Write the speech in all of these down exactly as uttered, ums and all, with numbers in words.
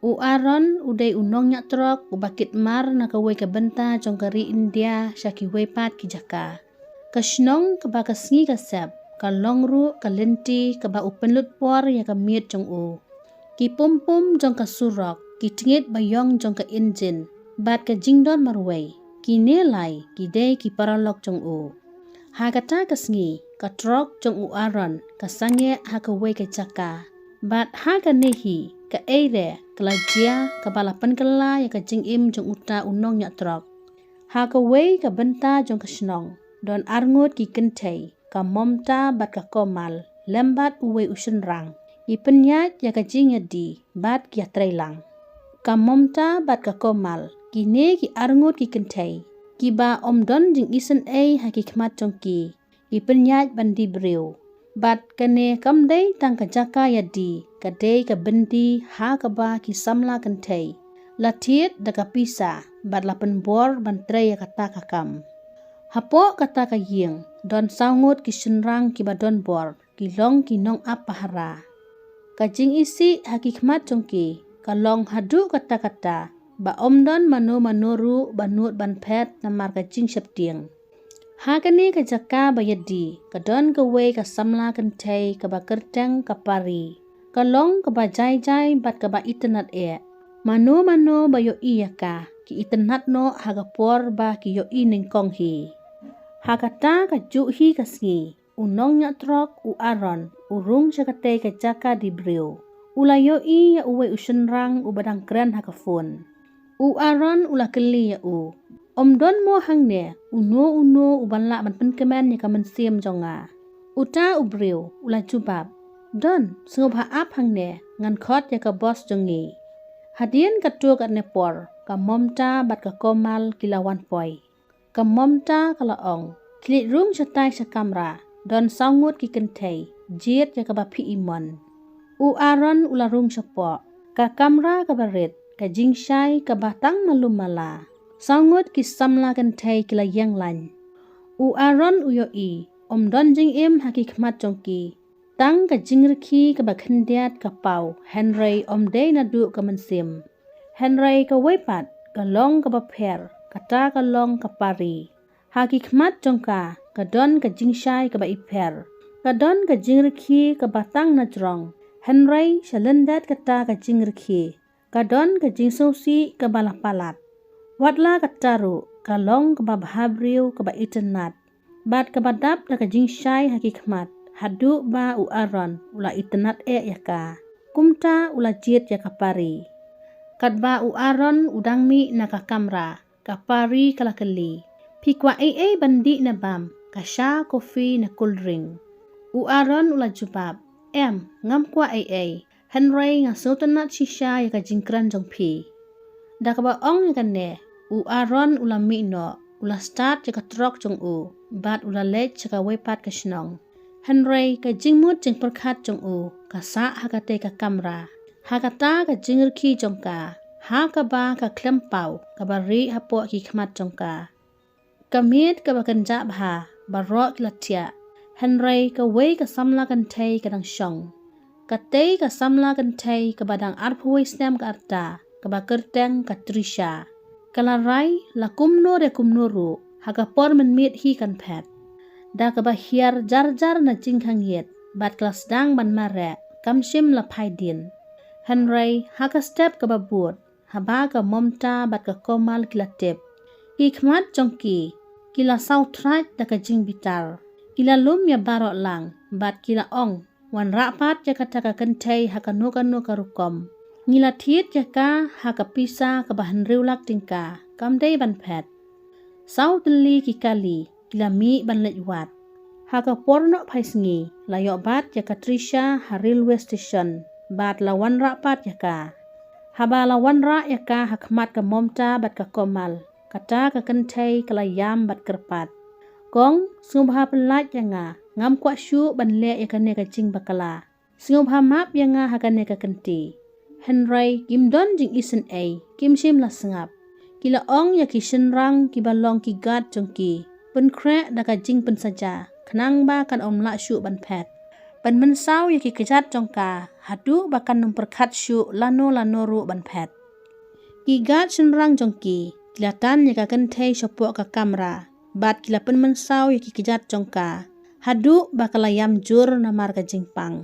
U Aaron u dei u nongñiah trok uba kit mar na kawei ka bynta jong ka ri India sha kiwei pat ki jaka. Ka shnong kaba ka sngi ka sep ka long ruh ka lynti kaba u pynlut por ïa ka miet jong u. Ki pumpum jong ka surok, ki tngit ba ïong jong ka injin, bad ka jingdon marwei, kine lai ki dei ki paralok jong u. Ha kata ka sngi ka trok jong u Aaron ka sangeh ha kawei ka jaka, bad ha kane hi kaei re ka la jia kaba la pynkylla ïa ka jingim jong uta u nongñiah trok. Ha kawei ka bynta jong ka shnong don arngut ki kynthei, ka Momta bad ka Komal lem bad uwei u shynrang, ki pynïaid ïa ka jingïadie bad ki ïatreilang. Ka Momta bad ka Komal, kine ki arngut ki kynthei kiba ym don jingisynei ha ki khmat jong ki, ki pynïaid ban die briew. Bad kane kam dei tang ka jaka ïadie, ka dei ka byndi ha kaba ki samla kynthei la thied da ka pisa bad la pynbor ban trei ïa kata ka kam. Hapoh kata ka ïing don saw ngut ki shynrang kiba don bor, ki long ki nongap pahara. Ka jingisih ha ki khmat jong ki ka long haduh katta katta ba ym don mano mano ruh ba nud ban phet namar ka jingsheptieng. Ha kane ka jaka ba ïadie ka don kawei ka samla kynthei kaba kyrteng ka Pari. Ka long kaba jai jai bad kaba itynnad eh. Mano mano ba ïohi ïa ka ki itynnad noh ha ka por ba ki ïohi nyngkong hi. Ha kata ka juh hi ka sngi, u nongñiah trok u Aaron u rung sha katei ka jaka die briew. U la ïohi ïa uwei u shynrang uba dang kren ha ka phone. U Aaron u la kylli ïa u, "Ym don mo hangne uno uno uban lah ban pynkmen ïa ka mynsiem jong nga?" Uta u briew u la jubab, "Don, sngewbha ap hangne, ngan khot ïa ka boss jong ngi." Hadien katto katne por ka Momta bad ka Komal ki la wan poi. Ka Momta ka la ong, "Khie leit rung shatai sha kamra, don saw ngut ki kynthei, jied ïa kaba phi imon." U Aaron u la rung shapoh. Ka kamra kaba rit, ka jingshai kaba tang malu mala. Saw ngut ki samla kynthei ki la ïeng lain. U Aaron u ïohi, ym don jingim ha ki khmat jong ki. Tang ka jingrkhie kaba khyndiat ka paw, hynrei ym dei naduh ka mynsiem. Hynrei kawei pat ka long kaba pher, kata ka long ka Pari. Ha ki khmat jong ka ka don ka jingshai kaba ipher. Ka don ka jingrkhie kaba tang na jrong, hynrei sha lyndet kata ka jingrkhie ka don ka jingsngewsih kaba la palat. Wat la kata ruh ka long kaba bha briew, kaba itynnad bad kaba dap da ka jingshai ha ki khmat, haduh ba u Aaron u la itynnad eh ïa ka. Kumta u la jied ïa ka Pari. Katba u Aaron u dang mih na ka kamra, ka Pari ka la kylli, "Phi kwah ei ei ban dih ne bam, ka sha, kofi ne cold drink?" U Aaron u la jubab, "Em, ngam kwah ei ei, hynrei nga sngewtynnad shisha ïa ka jingkren jong phi." Da kaba ong ïa kane, u Aaron u la mih noh, u la start ïa ka trok jong u bad u la leit sha kawei pat ka shnong. Hynrei ka jingmut jingpyrkhat jong u ka sah ha katei ka kamra, ha kata ka jingrkhie jong ka, ha kaba ka khlem paw kaba rieh hapoh ki khmat jong ka. Ka miet kaba kynjah bha baroh ki la thiah, hynrei kawei ka samla kynthei ka dang shong. Katei ka samla kynthei kaba dang arphew wei snem ka rta, kaba kyrteng ka Trisha, ka la rai la kumno re kumno ruh ha ka por mynmiet hi kan phet. Da kaba hiar jar jar na jingkhang ïit bad ka la sdang ban mareh, kam shym la phai dien. Hynrei ha ka step kaba bud, haba ka Momta bad ka Komal ki la tip, ki khmat jong ki ki la saw thraj da ka jingbitar. Ki la lum ïa baroh lang bad ki la ong, "Wanrah pat ïa kata ka kynthei ha kano kano ka rukom. Ngi la thied ïa ka ha ka pisa kaba hynriew lak tyngka, kam dei ban phet. Saw tylli ki kali ki la mih ban leit wad." Ha ka por noh phai sngi la ïoh bat ïa ka Trisha ha railway station bad la wanrah pat ïa ka. Haba la wanrah ïa ka ha khmat ka Momta bad ka Komal, kata ka kynthei ka la ïam bad kyrpad, "Kong, sngewbha pyllait ïa nga, ngam kwah shuh ban leh ïa kane ka jingbakla. Sngewbha map ïa nga ha kane ka kynti." Hynrei kim don jingisynei, kim shym la sngap. Ki la ong ïa ki shynrang kiba long ki guard jong ki, pynkhreh da ka jingpynsaja khnang ba kan ym lah shuh ban phet. pynmynsaw ïa ki kjat jong ka, haduh ba kan ym pyrkhat shuh lano lano ruh ban phet. Ki guard shynrang jong ki, ki la tan ïa ka kynthei shapoh ka kamra, bad ki la pynmynsaw ïa ki kjat jong ka, haduh ba ka la ïam jur namar ka jingpang.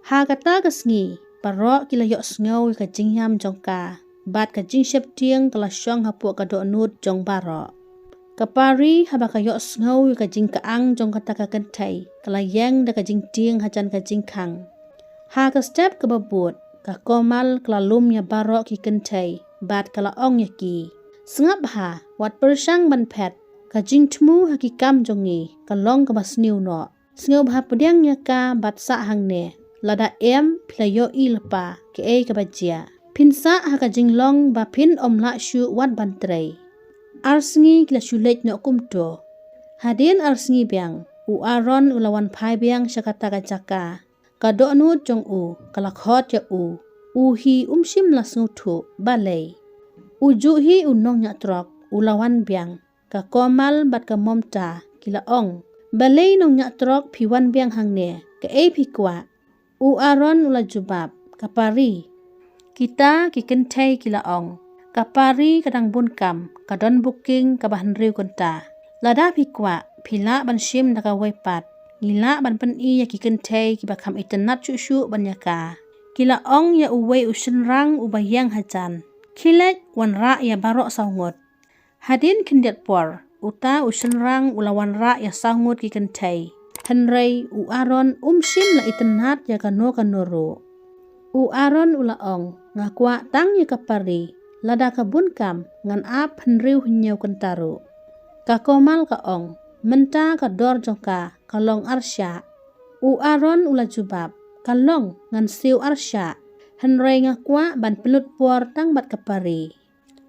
Ha kata ka sngi, baroh ki la ïohsngew ïa ka jingïam jong ka, bad ka jingsheptieng ka la shong hapoh ka dohnud jong baroh. Ka pari haba ka ïohsngew ïa ka jingkyang jong kata ka kynthei, ka la ïeng da ka jingtieng hajan ka jingkhang. Ha ka step kaba bud, ka Komal ka la lum ïa baroh ki kynthei, bad ka la ong ïa ki, "Sngap bha, wat pyrshang ban phet, ka jingthmu ha ki kam jong ngi, ka long kaba sniew noh. Sngewbha pdiang ïa ka bad sah hangne. Lada em, phi la ïohi lypa, kaei kaba jia. Phin sah ha ka jinglong ba phin ym lah shuh wat ban trei." Ar sngi ki la shu leit noh kumto. Hadien ar sngi biang, u Aaron u la wan phai biang sha kata ka jaka. Ka dohnud jong u, ka la khot ïa u. U hi um shym la sngewthuh, balei. U juh hi u nongñiah trok, u la wan biang. Ka Komal bad ka Momta, ki la ong, "Balei nongñiah trok phi wan biang hangne, kaei phi kwah?" U Aaron u la jubab, "Ka pari. Kita ki kynthei ki la ong, ka pari ka dang bun kam, ka don booking kaba hynriew kynta. Lada phi kwah, phi lah ban shim da kawei pat. Ngi lah ban pyni ïa ki kynthei kiba kham itynnad shuh shuh ban ïa ka." Ki la ong ïa uwei u shynrang uba ïeng hajan, "Khie leit wanrah ïa baroh saw ngut." Hadien khyndiat por, uta u shynrang u la wanrah ïa saw ngut ki kynthei. Hynrei u Aaron um shym la itynnad ïa kano kano ruh. U Aaron u la ong, "Nga kwah tang ïa ka pari, lada ka bun kam, ngan ap hynriew hynñiew kynta ruh." Ka Komal ka ong, "Mynta ka dor jong ka, ka long ar shah." U Aaron u la jubab, "Ka long, ngan siew ar shah. Hynrei nga kwah ban pynlut por tang bad ka pari."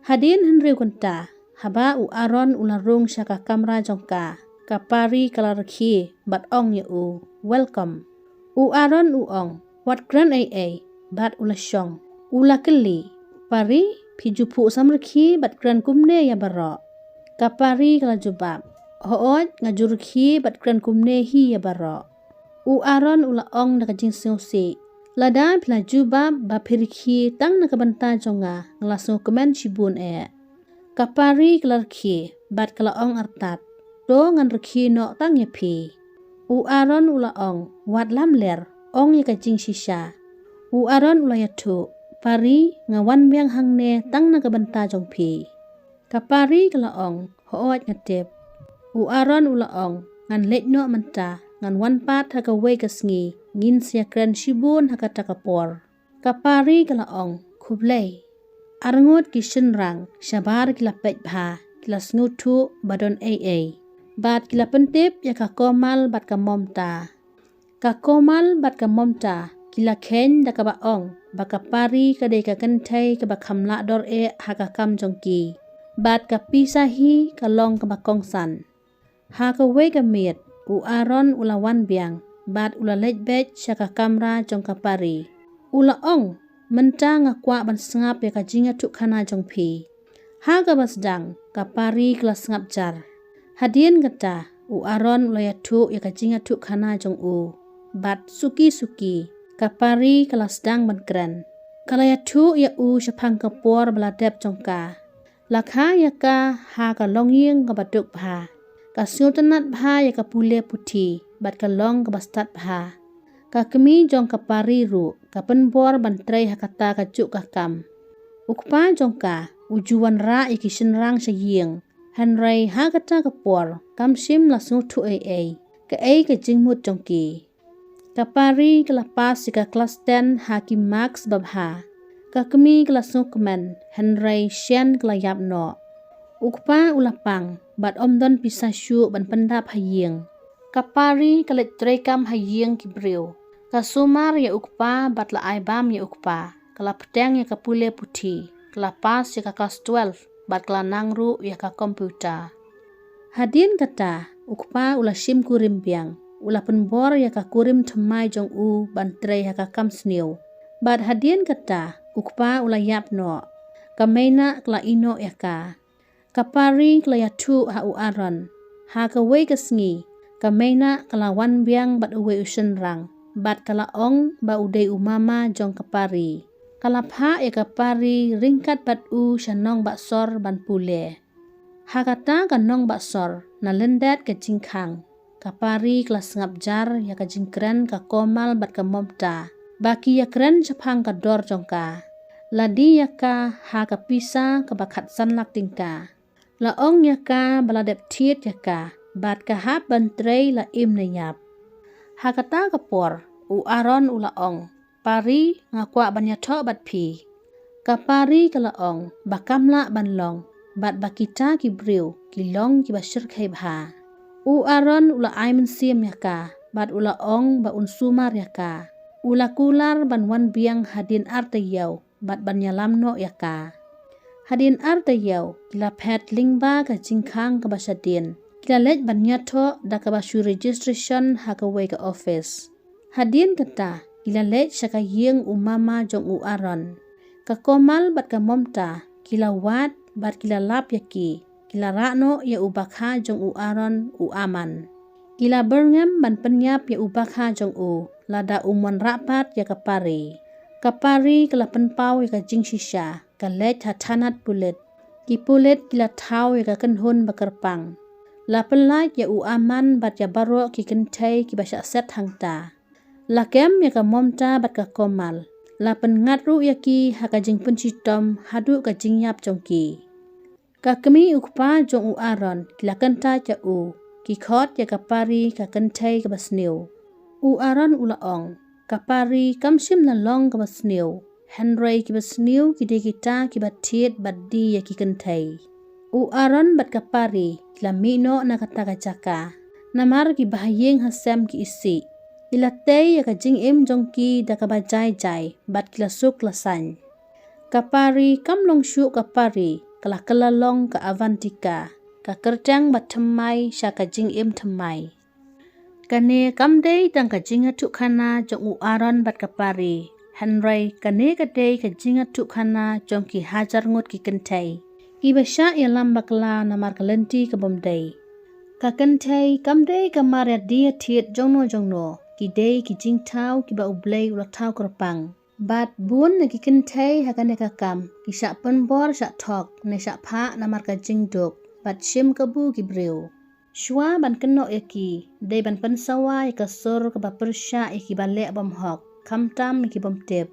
Hadien hynriew kynta, haba u Aaron u la rung sha ka kamra jong ka, ka pari ka la rkhie bad ong ïa u, "Welcome." U Aaron u ong, "Wat kren ei ei," bad u la shong. U la kylli, "Pari, phi ju phuh samrkhie bad kren kumne ïa baroh?" Ka pari ka la jubab, "Hooid, nga ju rkhie bad kren kumne hi ïa baroh." U Aaron u la ong da ka jingsngewsih, "Lada phi la jubab ba phi rkhie tang na ka bynta jong nga, nga la sngewkmen shibun eh." Ka pari ka la rkhie bad ka la ong artat, "To ngan rkhie noh tang ïa phi." U Aaron u la ong, "Wat lamler, ong ïa ka jingshisha." U Aaron u la ïathuh, "Pari, nga wan biang hangne tang na ka bynta jong phi." Ka pari ka la ong, "Hooid nga tip." U Aaron u la ong, "Ngan leit noh mynta, ngan wan pat ha kawei ka sngi, ngin sa ïakren shibun ha kata ka por." Ka pari ka la ong, "Khublei." Arngut ki shynrang shabar ki la peit bha, ki la sngewthuh ba don ei ei. Bad ki la pyntip ïa ka Komal bad ka Momta. Ka Komal bad ka Momta ki la kheiñ da kaba ong ba ka pari ka dei ka kynthei kaba kham lah dor eh ha ka kam jong ki. Bad ka pisa hi ka long kaba kongsan. Ha kawei ka miet, u Aaron u la wan biang, bad u la leit beit sha ka kamra jong ka pari. U la ong, "Mynta nga kwah ban sngap ïa ka jingïathuhkhana jong phi." Ha kaba sdang, ka pari ka la sngap jar. Hadien kata, u Aaron u la ïathuh ïa ka jingïathuhkhana jong u. Bad suki suki, ka pari ka la sdang ban kren. Ka la ïathuh ïa u shaphang ka por ba la dep jong ka. La kha ïa ka ha ka longïing kaba duk bha. Ka sngewtynnad bha ïa ka pule puthi, bad ka long kaba stad bha. Ka kmie jong ka pari ruh ka pynbor ban trei ha kata kajuh ka kam. U kpa jong ka u ju wanrah ïa ki shynrang sha ïing. Hynrei ha kata ka por kam shym la sngewthuh ei ei kaei ka jingmut jong ki. Ka pari ka la pass ïa ka klas ten ha ki marks babha. Ka kmie ka la sngewkmen, hynrei shen ka la ïap noh. U kpa u la pang, bad ym don pisa shuh ban pyndap ha ïing. Ka pari ka leit treikam ha ïing ki briew. Ka sumar ïa u kpa bad la ai bam ïa u kpa. Ka la pteng ïa ka pule puthi. Ka la pass ïa ka klas twelve, bad ka la nang ruh ïa ka computer. Hadien kata, u kpa u la shim kurim biang, u la pynbor ïa ka kurim thymmai jong u ban trei ha ka kam sniew. Bad hadien kata, u kpa u la ïap noh, ka mei na ka la ïeh noh ïa ka. Ka pari ka la ïathuh ha u Aaron. Ha kawei ka sngi, ka mei na ka la wan biang bad uwei u shynrang. bad ka la ong ba u dei u mama jong ka Pari. Ka la phah ïa ka Pari ryngkat bad u sha nongbah sor ban pule. Ha kata ka nongbah sor, na lyndet ka jingkhang, ka Pari ka la sngap jar ïa ka jingkren ka Komal bad ka Momta ba ki ïakren shaphang ka dor jong ka. La die ïa ka ha ka pisa kaba khatsan lak tyngka. La ong ïa ka ba la dep thied ïa ka bad ka hap ban trei la im ne ïap. Ha kata ka por, u Aaron u la ong, "Pari, nga kwah ban ïathoh bad phi." Ka Pari ka la ong ba kam lah ban long, bad ba kita ki briew ki long kiba shyrkhei bha. U Aaron u la ai mynsiem ïa ka bad u la ong ba un sumar ïa ka. U la kular ban wan biang hadien ar taïew bad ban ïalam noh ïa ka. Hadien ar taïew ki la phet lyngba ka jingkhang kaba shadien. Ki la leit ban ïathoh da kaba shu registration ha kawei ka office. Hadien kata ki la leit sha ka ïing u mama jong u Aaron. Ka Komal bad ka Momta ki la wad bad ki la lap ïa ki. Ki la rah noh ïa u bakha jong u Aaron, u Aman. Ki la byrngem ban pynïap ïa u bakha jong u lada u mon rah pat ïa ka Pari. Ka Pari ka la pynpaw ïa ka jingshisha, ka leit ha thanat pulit. Ki pulit ki la thaw ïa ka kynhun ba kyrpang. La pyllait ïa u Aman bad ïa baroh ki kynthei kiba shah set hangta. La kem ïa ka Momta bad ka Komal. La pynngat ruh ïa ki ha ka jingpynshitom haduh ka jingïap jong ki. Ka kmie u kpa jong u Aaron ki la kyntait ïa u, ki khot ïa ka Pari ka kynthei kaba sniew. U Aaron u la ong, "Ka Pari kam shym la long kaba sniew, hynrei kiba sniew ki dei kita kiba thied bad die ïa ki kynthei." U Aaron bad ka Pari ki la mih noh na kata ka jaka. Namar ki bahaïing hasem ki isih, ki la tei ïa ka jingim jong ki da kaba jai jai bad ki la suk la saiñ. Ka Pari kam long shuh ka Pari, ka la kylla long ka Avantika, ka kyrteng ba thymmai sha ka jingim thymmai. Kane kam dei tang ka jingïathuhkhana jong u Aaron bad ka Pari, hynrei kane ka dei ka jingïathuhkhana jong ki hajar ngut ki kynthei kiba shah ïalam bakla namar ka lynti ka bym dei. Ka kynthei kam dei ka mar ïadie thied jongno jongno, ki dei ki jingthaw kiba U Blei u la thaw kyrpang. Bad bun na ki kynthei ha kane ka kam ki shah pynbor shah thok ne shah phah namar ka jingduk bad shim kabu ki briew. Shuwa ban kynnoh ïa ki, dei ban pynsawa ïa ka sur kaba pyrshah ïa kiba leh bymhok, khamtam ïa ki bym tip.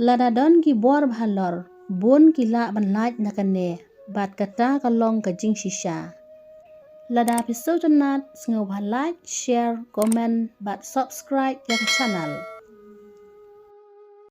Lada don ki bor ba halor, bun ki lah ban lait na kane, bad kata ka long ka jingshisha. Lada phi sngewtynnat, sngewbha like, share, comment bad subscribe ïa ka channel.